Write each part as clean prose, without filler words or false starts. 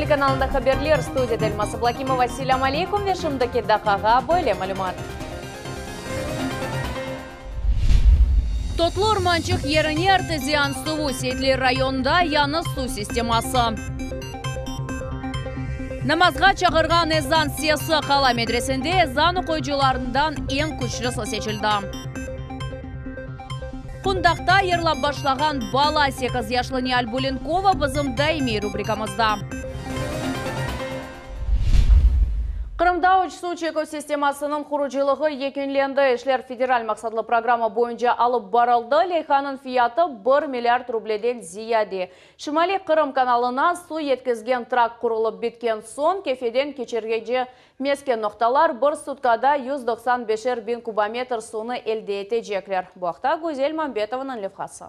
Telekanalında haberler, studiyada Elmaz Ablakimova. Selâm aleykum ve şimdiki daqqağa böyle malümat. Totlu ormançıq yerine artezian suvu, Seyitler rayonında yañı suv sisteması. Namazğa çağırğan ezan sesi, Qala medresinde ezan oquyıcılarından eñ küçlüsi seçildi. Qundaqta yırlap başlağan bala, sekiz yaşlı Nial Bulenkova bizim daimiy rubrikamızda. Qırımda üç suv çeküv sistemasınıñ qurucılığı yekünlendi. İşler federal maqsatlı programma boyunca alıp barıldı. Leyhanıñ fiyatı bir milliard rubleden ziyade. Şimaliy Qırım kanalına suv yetkizgen trakt qurulıp bitken soñ, Kefeden Keçergece mesken noqtalar bir sutkada 195er biñ kubometr suvnı elde etecekler. Bu aqta Güzel Mambetovanıñ levhası.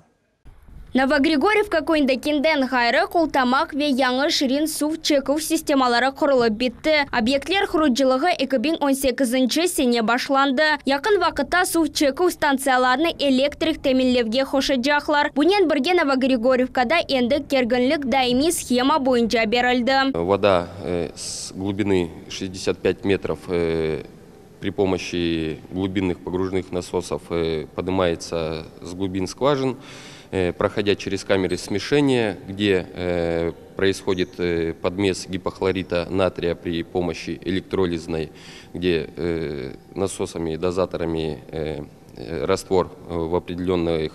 Novogrigoryevka köyündekinden ğayrı, Qoltamaq ve Yañı Şirin suv çeküv sistemaları qurulıp bitti. Obyektler qurucılığı 2018-nci sene başlandı. Yaqın vaqıtta suv çeküv stantsiyalarını elektrik teminlevge qoşacaqlar. Bunen birge Novogrigoryevkada endi kerginlik daimiy shema boyunca berildi. Voda с глубины 65 метров при помощи глубинных погружных насосов поднимается с глубин скважин, проходя через камеры смешения, где происходит подмес гипохлорита натрия при помощи электролизной, где насосами и дозаторами раствор в определенных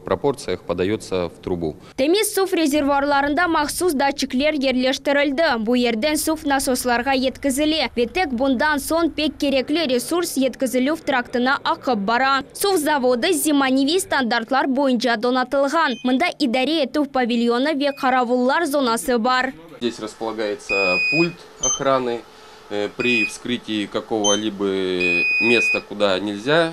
пропорциях подается в трубу. Temiz suv rezervuarlarında mahsus datçikler yerleştirildi. Bu yerden suv nasoslarğa yetkizile ve tek bundan soñ pek kerekli resurs yetkizilüv traktına aqıp bara. Suv zavodı zemaneviy standartlar boyunca donatılğan. Mında idare etüv pavilyonı ve qaravullar zonası bar. Здесь располагается пульт охраны. При вскрытии какого-либо места, куда нельзя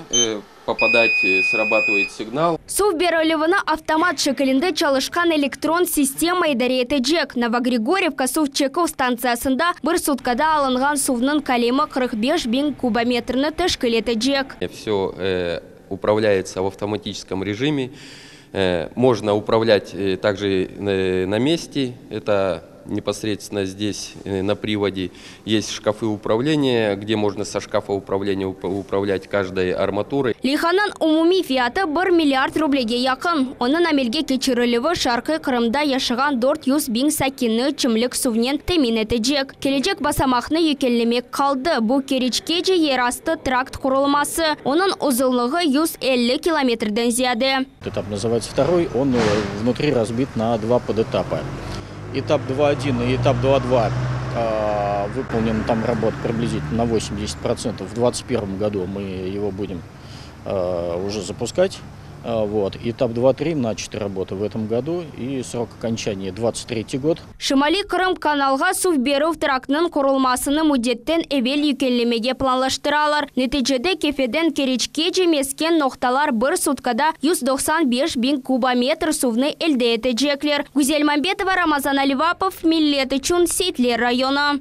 попадать, срабатывает сигнал. Suv berilüvini avtomat şekilinde çalışqan elektron sistema idare etecek. Novogrigoryevka suv çeküv stantsiyasında bir sutkada alınğan suvnıñ kölemi 45 biñ kubometrni teşkil etecek. Все управляется в автоматическом режиме. Можно управлять также на месте. Это непосредственно здесь на приводе есть шкафы управления, где можно со шкафа управления управлять каждой арматурой. Leyhanıñ umumiy fiyatı 1 milliard rublege yaqın. Onıñ amelge keçirilüvi Şarqiy Qırımda yaşağan 400 biñ sakinni içimlik suvnen temin etecek. Kelecek basamaqnı yekünlemek qaldı. Bu Keriçkece yerastı trakt qurulması. Onıñ uzunlığı 150 kilometrden ziyade. Этап называется второй, он внутри разбит на два подэтапа. Этап 2.1 и этап 2.2 выполнен там работ приблизительно на 80%. В 2021 году мы его будем уже запускать. Вот. Этап 2.3 начаты работы в этом году и срок окончания 23 год. Şimaliy Qırım kanalğa suv berüv traktınıñ qurulmasını müddetten evel yekünlemege planlaştıralar. Neticede Kefeden Keriçkece mesken noqtalar bir sutkada 195 biñ kubometr suvnı elde etecekler. Güzel Mambetova, Ramazan Alivapov, Millet içün Seyitler rayonı.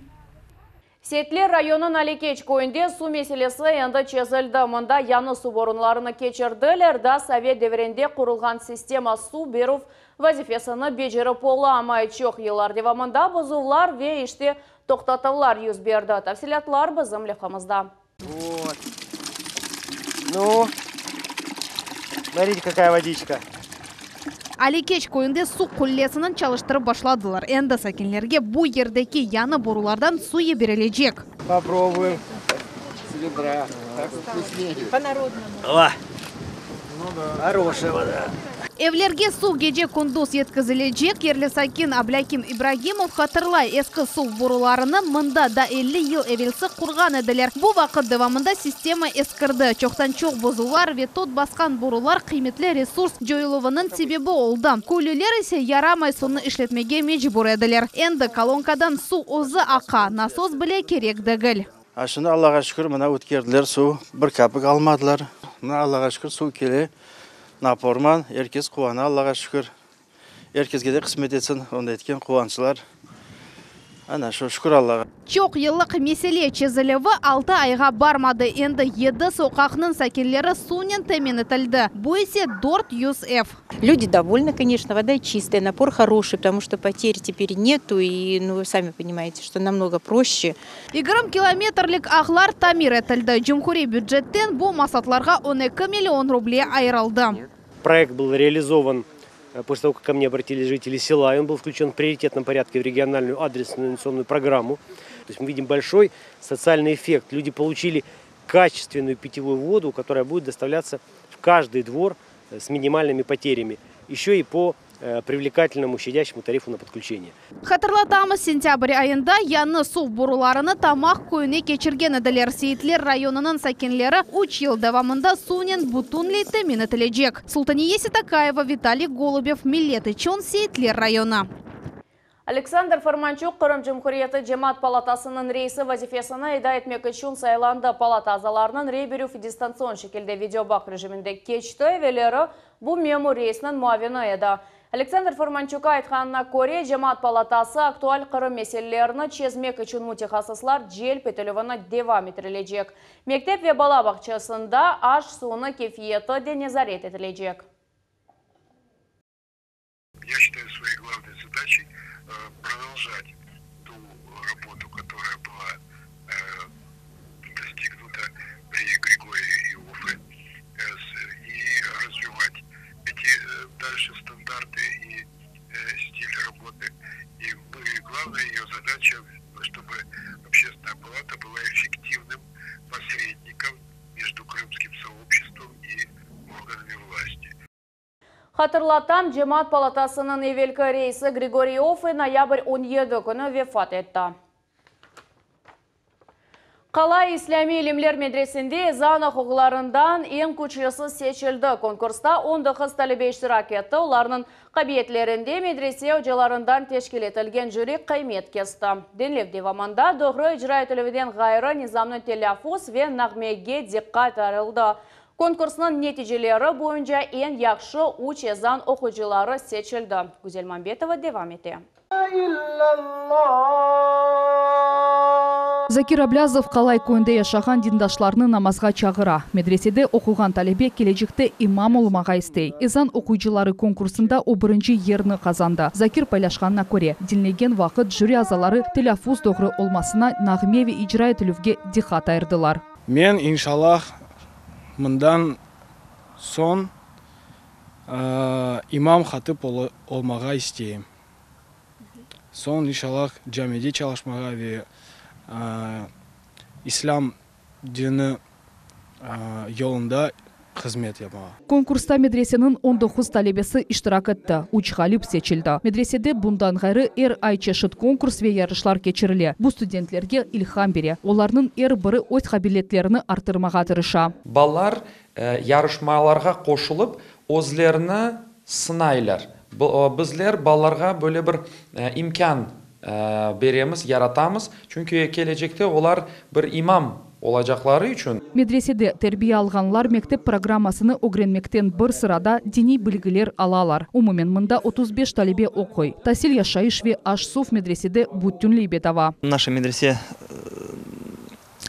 Seyitler rayonınıñ Alikeç köyünde suv meselesi endi çezildi. Mında yañı suv borularını keçirdiler da sovet devrinde qurulğan sistema suv berüv vazifesini becerip olamay. Çoq yıllar devamında bozuvlar ve işte toqtatuvlar yüz berdi. Tafsilâtlar bizim levhamızda. Вот. Ну, смотрите, какая водичка. Alikeç köyünde suv qullesini çalıştırıp başladılar. Endi sakinlerge bu yerdeki yañı borulardan suv berilecek. Попробуем. С ведра. Так вкуснее. По-народному. Хорошая вода. Evlerge suv gece kündüz yetkizilecek. Yerli sakin Ablâkim İbragimov hatırlay eski suv borularını mında da 50 yıl evelsi qurğan ediler. Bu vaqıt devamında sistema eskirdi. Çoqtan çoq bozuvlar ve tot basqan borular qıymetli resurs coyuluvınıñ sebebi oldı. Köylüler ise yaramay suvnı işletmege mecbur ediler. Endi kolonkadan suv özü aqa, nasos bile kerek degil. A şimdi Allağa şükür mına ötkerdiler suv, bir kapik almadılar. Mına Allağa şükür suv kele naporman, er kes quvana Allağa şükür. Er keske de qısmet etsin, onday etken quvançlar. Ana şu, şükür Allağa. Çoq yıllıq mesele çezilüvi altı ayğa barmadı. Endi yedi soqaqnıñ sakinleri suvnen temin etildi, bu ise 400 ev. Люди довольны, конечно, вода чистая, напор хороший, потому что потерь теперь нету, и, ну, вы сами понимаете, что намного проще. 20 kilometrlik ağlar tamir etildi. Cumhuriy bücetten bu maqsatlarğa 12 million ruble ayırıldı. Проект был реализован после того, как ко мне обратились жители села, и он был включен в приоритетном порядке в региональную адресную инвестиционную программу. То есть мы видим большой социальный эффект. Люди получили качественную питьевую воду, которая будет доставляться в каждый двор с минимальными потерями. Еще и по привлекательному щадящему тарифу на подключение. Hatırlatamız, sentâbr ayında yañı suv borularını Tamaq köyüne keçirgen ediler. Seyitler rayonınıñ sakinleri 3 yıl devamında suvnen bütünley temin etilecek. Sultaniye Sitakaeva, Vitaliy Golubev, Millet içün Seyitler rayonı. Aleksandr Formançuk Qırım Cumhuriyeti Cemaat palatasınıñ reisi vazifesini eda etmek içün saylandı. Palata azalarınıñ rey berüvi distantsion şekilde videobağ rejiminde keçti. Evelleri bu memur reisiniñ muavini edi. Aleksandr Formançuk aytqanına köre, Cemaat palatası aktual Qırım meselelerini çezmek içün mütehassıslar celp etilüvini devam ettirilecek. Mektep ve bala bağçasında aş suvunıñ keyfiyeti de nezaret etilecek. Я считаю своей главной задачей продолжать ту работу, которая была достигнута при Григории Иоффе, и развивать эти дальше стандарты и стиль работы. И главная ее задача, чтобы общественная палата была эффективным посредником между крымским сообществом и органами власти. Hatırlatam, Cemaat palatasınıñ evelki reisi Grigoriy Ioffe noyabr 17 künü vefat etti. Qalay İslâmiy ilimler medresesinde ezan oqucılarından eñ küçlüsi seçildi. Konkursta 19 talebe iştirak etti. Olarnıñ qabiliyetlerine medrese ocalarından teşkil etilgen jüri qıymet kesti. Diñlev devamında doğru icra etilüvden ğayrı nizamlı telâffuz ve nağmege diqqat ayırıldı. Konkursnıñ neticeleri boyunca eñ yahşı 3 ezan oqucıları seçildi. Güzel Mambetova devam ete. Zakir Ablâzov Qalay köyünde yaşağan dindaşlarını namazğa çağıra. Medresede oquğan talebe kelecekte imam olmağa istey. Ezan oquyıcıları konkursında o birinci yerni qazandı. Zakir paylaşqanına köre, diñlegen vaqıt jüri azaları telâffuz doğru olmasına, nağme ve icra etilüvge diqqat ayırdılar. Men, inşallah, mından soñ imam hatip olmağa isteyim. Soñ, inşallah, camide çalışmağa ve islâm dini yolunda hızmet yapmağa. Konkursta medreseniñ 19 talebesi iştirak etti, üç ğalip seçildi. Medresede bundan ğayrı er ay çeşit konkurs ve yarışlar keçirile. Bu studentlerge ilham bere. Olarnıñ er biri öz qabiliyetlerini arttırmağa tırışa. Balalar yarışmalarğa qoşulıp, özlerini sınaylar. Bizler balalarğa böyle bir imkân beremiz, yaratamız, çünki kelecekte olar bir imam olacaqları içün. Medresede terbiye alğanlar mektep programmasını ögrenmekten bir sırada diniy bilgiler alalar. Umumen mında 35 talebe oquy. Tasil, yaşayış ve aş-suv medresede bütünley bedava. Наша medrese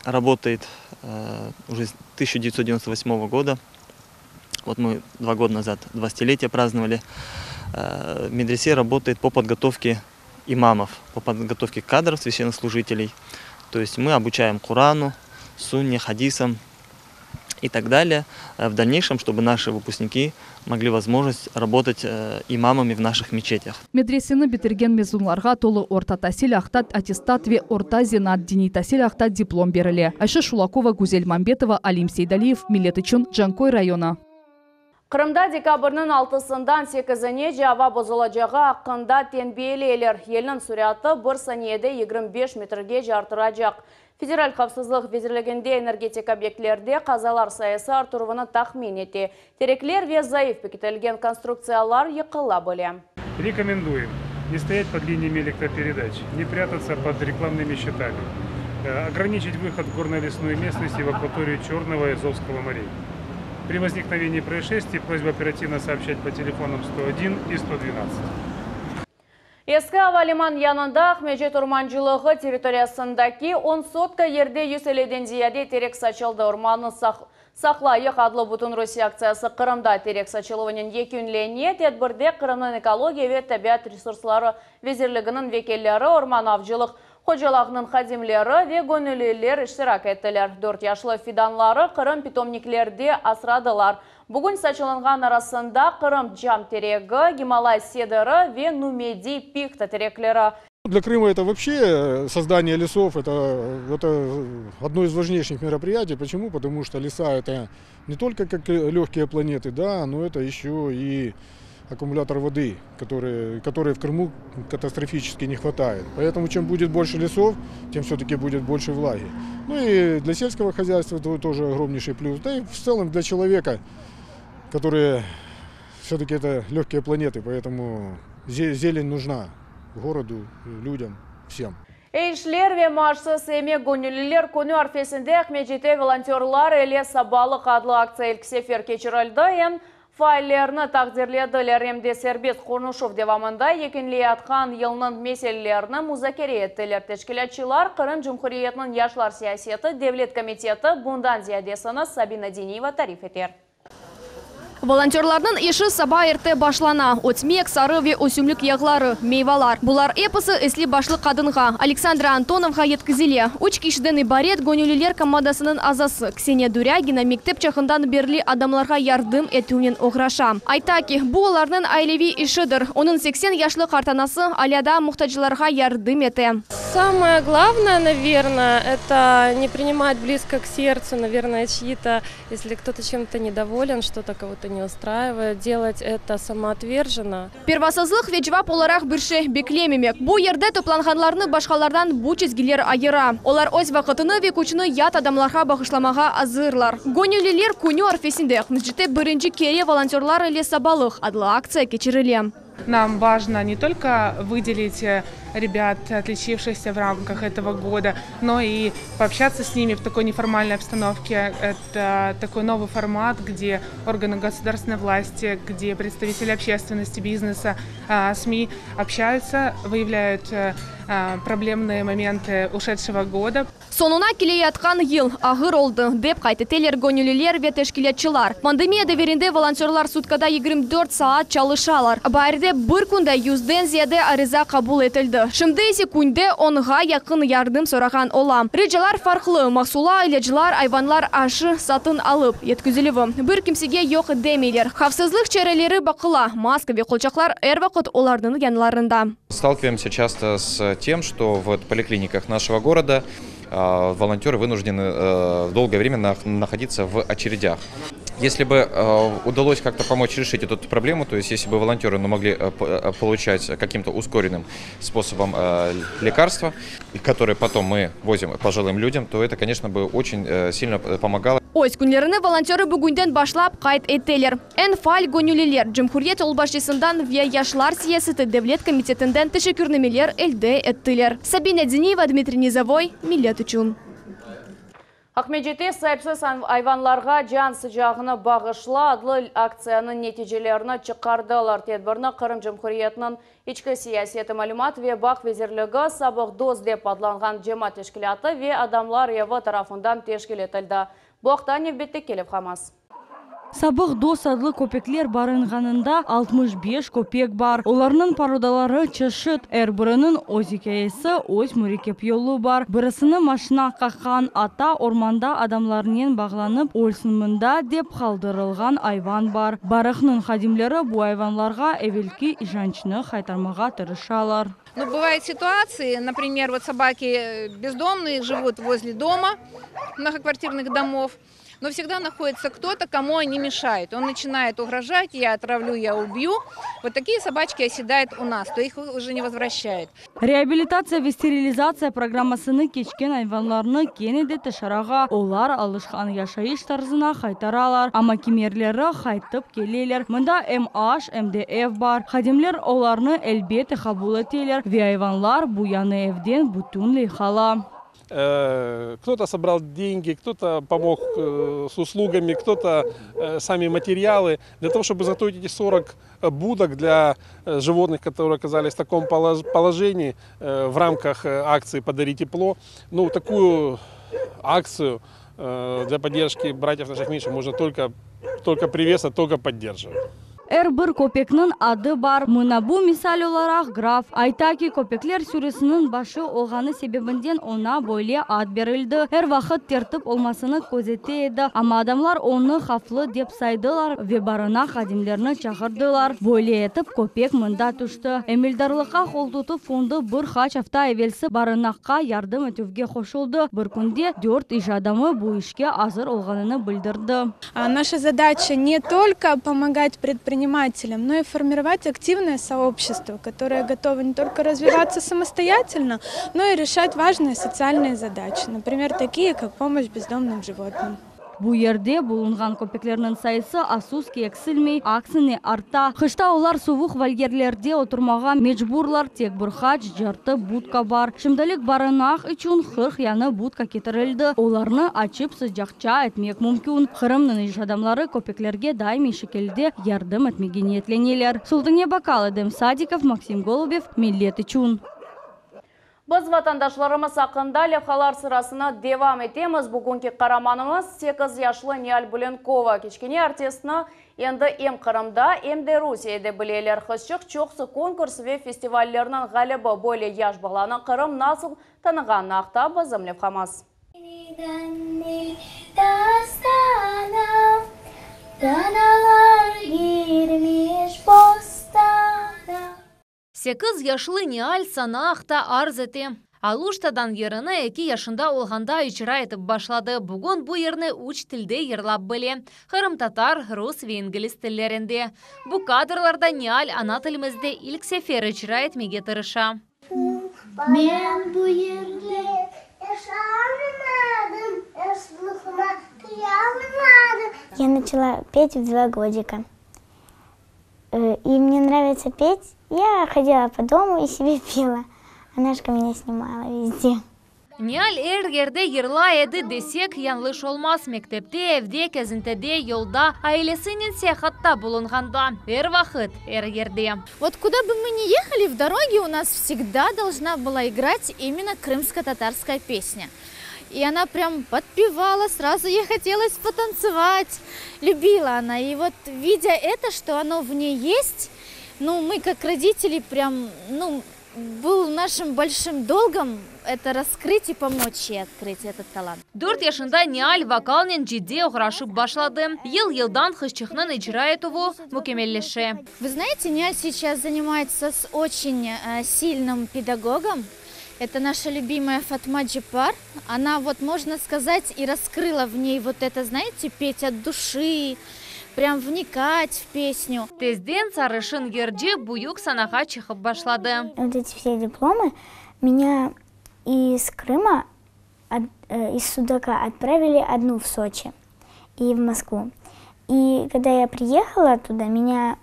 работает уже с 1998 года. Вот мы 2 года назад 20-летие праздновали. Медресе работает по подготовке имамов, по подготовке кадров священнослужителей. То есть мы обучаем Корану, Сунне, хадисам и так далее. В дальнейшем, чтобы наши выпускники могли возможность работать имамами в наших мечетях. Medreseni bitirgen mezunlarğa tolu orta tasil aqta attestat ve orta zenaat diniy tasil aqta diplom berile. Ayşe Şulakova, Güzel Mambetova, Alim Seydaliyev, Millet içün Canköy rayonı. Qırımda dekabrniñ 6-sından 8-inece ava bozulacağı aqqında tenbiyeleyler. Yelniñ süratı 1 saniyede 25 metrge arttıracaq. Federal havfsızlıq nazirliginde energetik obyektlerde qazalar sayısı arttıruvını tahmin ete. Terekler ve zayıf pekitilgen konstruktsiyalar yıqıla bile. Рекомендуем не стоять под линиями электропередач, не прятаться под рекламными щитами, ограничить выход в горно-лесную местность и в акваторию Черного и Азовского морей. При возникновении происшествий просьба оперативно сообщать по телефонам 101 и 112. Eski avaliman yanında Aqmescit ormancılığı territoriyasındaki on sotka yerde 150-den ziyade terek saçıldı. Ormannı saqlayıq adlı Bütünrusiye aktsiyası Qırımda terek saçıluvınen yekünlene. Tedbirde Qırımnıñ ekologiya ve tabiat resursları vezirliginiñ vekilleri, orman avcılıq hocalığınıñ hadimleri ve göñülliler iştirak ettiler. Dört yaşlı fidanları Qırım pitomniklerde asradılar. Bugün saçılınğan arasında Qırım cam teregi, Gimalay sediri ve Numediy pihta terekleri. Для Крыма это вообще создание лесов, это, это одно из важнейших мероприятий. Почему? Потому что леса это не только как легкие планеты, да, но это еще и аккумулятор воды, который, который в Крыму катастрофически не хватает. Поэтому чем будет больше лесов, тем все-таки будет больше влаги. Ну и для сельского хозяйства это тоже огромнейший плюс. Да и в целом для человека, которые все-таки это легкие планеты, поэтому зелень нужна городу, людям, всем. İşler ve maaşsız emek göñülliler künü arfesinde Aqmescitte volontörlar ile sabalıq adlı aktsiya ilk sefer keçirildi. Em faallerni taqdirlediler, em de serbest qonuşuv devamında yekünleyatqan yılnıñ meselelerini muzakere ettiler. Teşkilâtçılar Qırım Cumhuriyetiniñ yaşlar siyaseti devlet komiteti. Bundan ziyadesini Sabina Diniyeva tarif eter. Volontörlarnıñ işi saba erte başlana. Ötmek, sarı ve ösümlik yağları, meyvalar. Bular episi esli başlı qadınğa, Aleksandra Antonovğa yetkizile. Üç kişiden ibaret göñülliler komandasınıñ azası Kseniya Dürâgina mektep çağından berli adamlarğa yardım etüvnen oğraşa. Ayta ki, bu olarnıñ aileviy işidir. Onıñ 80 yaşlı qartanası alâ daa muhtaclarğa yardım ete. Самое главное, наверное, это не принимать близко к сердцу, наверное, чьи-то, если кто-то чем-то недоволен, что-то кого-то не устраивает, делать это самоотверженно. Pervasızlıq ve cevap olaraq bir şey beklememek. Bu yerde toplanğanlarnı başqalardan bu çizgiler ayıra. Olar öz vaqıtını ve küçüni yat adamlarğa bağışlamağa azırlar. Göñülliler künü arfesinde Aqmescitte birinci kere volontörlar ile sabalıq adlı aktsiya keçirile. Нам важно не только выделить ребят, отличившихся в рамках этого года, но и пообщаться с ними в такой неформальной обстановке. Это такой новый формат, где органы государственной власти, где представители общественности, бизнеса, СМИ общаются, выявляют проблемные моменты ушедшего года. Soñuna keleyatqan yıl ağır oldı, dep qayd eteler göñülliler ve teşkilâtçılar. Pandemiya devirinde volontörlar sutkada 24 saat çalışalar. Baarde bir künde yüzden ziyade ariza qabul etildi. Şimdi ise künde onğa yaqın yardım sorağan ola. Ricalar farqlı: mahsulat, ilâclar, ayvanlar aşı satın alıp yetkizilüvi. Bir kimsege yoq demeyler. Havfsızlıq çareleri baqıla. Maska ve qolçaqlar er vaqıt olarnıñ yanlarında. Сталкиваемся часто с тем, что в поликлиниках нашего города волонтеры вынуждены долгое время находиться в очередях. Если бы удалось как-то помочь решить эту проблему, то есть если бы волонтеры ну, могли получать каким-то ускоренным способом лекарства, которые потом мы возим пожилым людям, то это, конечно, бы очень сильно помогало. Öz künlerini volontörı bugünden başlap qayd eteler. Eñ faal göñülliler Cumhuriyet yolbaşçısından ve yaşlar siyaseti devlet komitetinden teşekkürnameler elde ettiler. Sabina Diniyeva, Dmitriy Nizavoy, Millet içün. Aqmescitte saipsiz ayvanlarğa can sıcağını bağışla adlı aktsiyanıñ neticelerini çıqardılar. Tedbirni Qırım Cumhuriyetiniñ içki siyaseti malümat ve bağ vezirligi Sabıq dost dep adlanğan cemaat teşkilâtı ve Adamlar evi tarafından teşkil etildi. Bu aqta nevbetteki levhamız. Sabıq dost adlı köpekler barınağında 65 köpek bar. Olarnıñ porodaları çeşit. Er biriniñ öz ikâyesi, öz mürekkep yolu bar. Birisini maşina qaqqan, atta ormanda adamlarnen bağlanıp ölsün mında dep qaldırılğan ayvan bar. Barıqnıñ hadimleri bu ayvanlarğa evelki işançnı qaytarmağa tırışalar. Но бывают ситуации, например, вот собаки бездомные живут возле дома, многоквартирных домов, но всегда находится кто-то, кому они мешают. Он начинает угрожать: я отравлю, я убью. Вот такие собачки оседают у нас, то их уже не возвращают. Reabilitatsiya ve sterilizatsiya programmasını keçken ayvanlarnı kene de tışarığa, olar alışqan yaşayış tarzına qaytaralar. Amma kimerleri qaytıp keleler. Mında em aş, em de ev bar. Hadimler olarnı elbette qabul eteler ve ayvanlar bu yañı evden bütünley qala. Э, кто-то собрал деньги, кто-то помог э, с услугами, кто-то э, сами материалы. Для того, чтобы изготовить эти 40 будок для животных, которые оказались в таком положении в рамках акции «Подари тепло». Ну, такую акцию для поддержки братьев наших меньших можно только, только приветствовать, только поддерживать. Er bir köpekniñ adı bar. Mına bu, misal olaraq, Graf. Ayta ki, köpekler sürüsiniñ başı olğanı sebebinden oña böyle ad berildi. Er vaqıt tertip olmasını közete edi, amma adamlar onı havflı dep saydılar ve barınaq hadimlerini çağırdılar. Böyle etip, köpek mında tüşti. Emeldarlıqqa qoltutuv fondu bir qaç afta evelsi barınaqqa yardım etüvge qoşuldı, bir künde dört iş adamı bu işke azır olğanını bildirdi. Наша задача не только помогать предпринимателям, но и формировать активное сообщество, которое готово не только развиваться самостоятельно, но и решать важные социальные задачи, например, такие, как помощь бездомным животным. Bu yerde bulunğan köpeklerniñ sayısı, afsus ki, eksilmey, aksine, arta. Qışta olar suvuq volyerlerde oturmağa mecburlar, tek bir qaç cartı budka bar. Şimdilik barınaq içün 40 yañı budka ketirildi, olarnı açıp sıcaqça etmek mümkün. Qırımnıñ iş adamları köpeklerge daimiy şekilde yardım etmege niyetleneler. Sultane Bakal, Edem Sadikov, Maksim Golubev, Millet içün. Biz vatandaşlarımız aqqında levhalar sırasını devam etemiz. Bugünki qaramanımız 8 yaşlı Nial Bulenkova. Kiçkene artistni endi em Qırımda, em de Rusiyede bileler. Qızçıq çoqusı konkurs ve festivallerniñ ğalibi. Böyle yaş balanı Qırım nasıl tanığanı aqta bizim levhamız. Dastana, danalar girmiş bostana. 8 yaşlı Nial sana aqta arz ete. Aluştadan yırını 2 yaşında olğanda icra etip başladı. Bugün bu yırnı üç tilde yırlap bile: qırımtatar, rus ve ingliz tillerinde. Bu kadrlarda Nial ana tilimizde ilk sefer icra etmege tırışa. Men bu yerde yaşalmadım, yaşlığıma qıyalmadım. Я начала петь в 2 годика. И мне нравится петь. Я ходила по дому и себе пела. Анашка меня снимала везде. Nial er yerde yırlay edi desek, yañlış olmaz. Mektepte, evde, kezintide, yolda, ailesinen seyahatta bulunğanda. Er vaqıt, er yerde. Вот куда бы мы ни ехали, в дороге у нас всегда должна была играть именно крымско-татарская песня. И она прям подпевала, сразу ей хотелось потанцевать. Любила она. И вот видя это, что оно в ней есть, ну, мы как родители прям, ну, был нашим большим долгом это раскрыть и помочь ей открыть этот талант. 4 yaşında Nial vokalnen ciddiy oğraşıp başladı. Yıl yıldan qızçıqnıñ icra etüvi mükemmelleşe. Вы знаете, Ниаль сейчас занимается с очень э, сильным педагогом. Это наша любимая Фатма Джипар. Она вот, можно сказать, и раскрыла в ней вот это, знаете, петь от души, прям вникать в песню. Tezden sarışın yırcı büyük sanağa çıqıp başladı. Вот эти все дипломы меня из Крыма, от- э, из Судака отправили одну в Сочи и в Москву. И когда я приехала оттуда, меня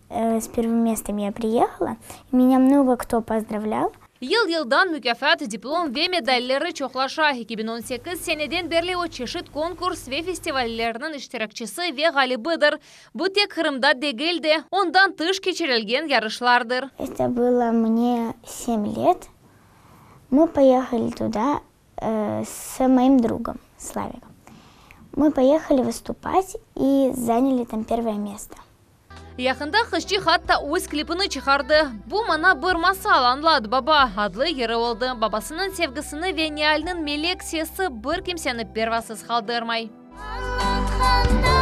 э, с первым местом я приехала, меня много кто поздравлял. Yıl yıldan mukâfat, diplom ve medalleri çoqlaşa. 2018 seneden berli o çeşit konkurs ve festivallerniñ iştirakçisi ve ğalibidir. Bu tek Qırımda degil de, ondan tış keçirilgen yarışlardır. Это было мне 7 лет. Мы поехали туда э, с моим другом, Славиком. Мы поехали выступать и заняли там первое место. Yaqında qızçıq atta öz klipini çıqardı. Bu maña bir masal añlat, baba adlı yırı oldı. Babasınıñ sevgisini ve Nialniñ melek sesi bir kimseni pervasız qaldırmay. Añlatqanda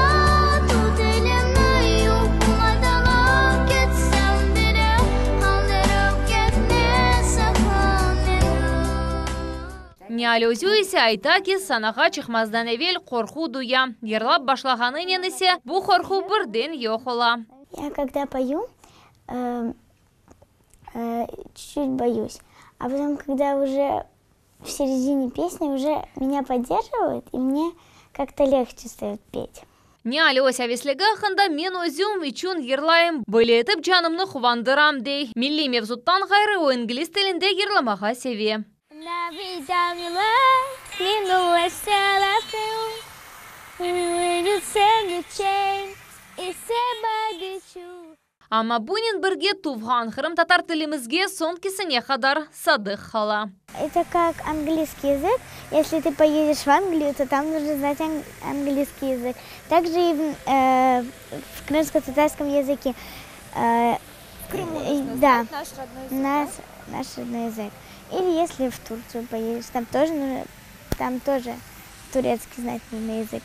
tut elimni yuquğa dalıp ketsem bile qaldırıp ketme saqın meni. Nial özü ise ayta ki, sanağa çıqmazdan evel qorqu duya. Yırlap başlağanınen ise bu qorqu birden yoq ola. Я когда пою, э, э, чуть-чуть боюсь. А потом, когда уже в середине песни уже меня поддерживают, и мне как-то легче стает петь. Nial öz avesligi aqqında men özüm içün yırlayım. Böyle etip canımnı quvandıram dey. Milliy mevzudan ğayrı o ingliz tilinde yırlamağa seve. Amma bunen birge tuvğan qırımtatar tilimizge soñkisine qadar sadıq qala. Это как английский язык. Если ты поедешь в Англию, то там нужно знать английский язык. Также и в, э, в крымско-татарском языке. Э, в Крыму нужно да, знать наш родной язык, наш, наш родной язык. Или если в Турцию поедешь, там тоже нужно, там тоже турецкий знать нужно язык.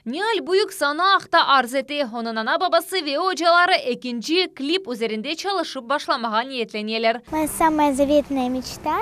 Nial büyük sana aqta arz ete. Onıñ ana-babası ve ocaları ekinci klip üzerinde çalışıp başlamağa niyetleneler. Моя самая заветная мечта,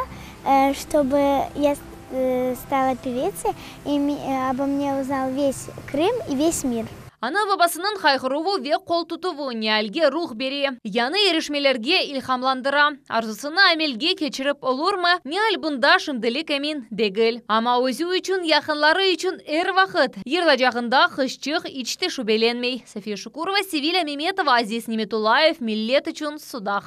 э, чтобы я э, стала певицей, и э, обо мне узнал весь Крым и весь мир. Ana-babasınıñ qayğıruvı ve qoltutuvı Nialge ruh bere, yañı irişmelerge ilhamlandıra. Arzusını amelge keçirip olurmı, Nial bunda şimdilik emin degil. Amma özü içün, yaqınları içün er vaqıt yırlaycağında qızçıq iç te şübelenmey. Safiye Şukurova, Sevilâ Memetova, Aziz Nimetullayev, Millet içün, Sudaq.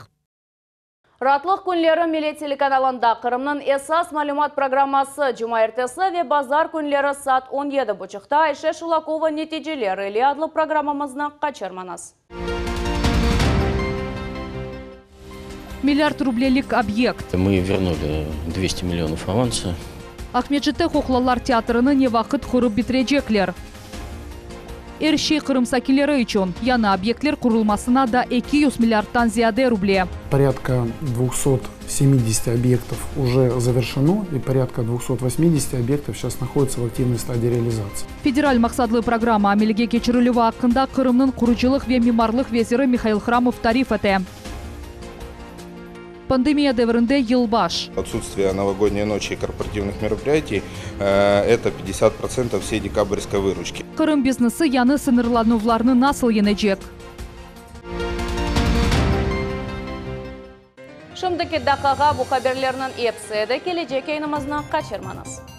Raatlıq künleri Millet telekanalında Qırımnıñ esas malümat programması cumaertesi ve bazar künleri saat on yedi buçuqta Ayşe Şulakova Neticeler ile adlı programmamıznı qaçırmañız. Milliard rublelik obyekt. Мы вернули 200 миллионов аванса. Aqmescitte qoqlalar teatrini ne vaqıt qurıp bitirecekler? Er şey Qırım sakinleri içün. Yañı obyektler qurulmasına da 200 milliardtan ziyade ruble. Порядка 270 объектов уже завершено и порядка 280 объектов сейчас находятся в активной стадии реализации. Federal maqsatlı programma amelge keçirilüvi aqqında Qırımnıñ qurucılıq ve mimarlıq veziri Mihail Hramov tarif ete. Pandemiya devrinde yılbaş. Отсутствие новогодней ночи и корпоративных мероприятий э, это 50% всей декабрьской выручки. Qırım biznesi yañı sıñırlanuvlarnı nasıl yeñecek? Şimdiki daqqağa bu haberlerniñ episi edi. Kelecek yayınımıznı qaçırmañız.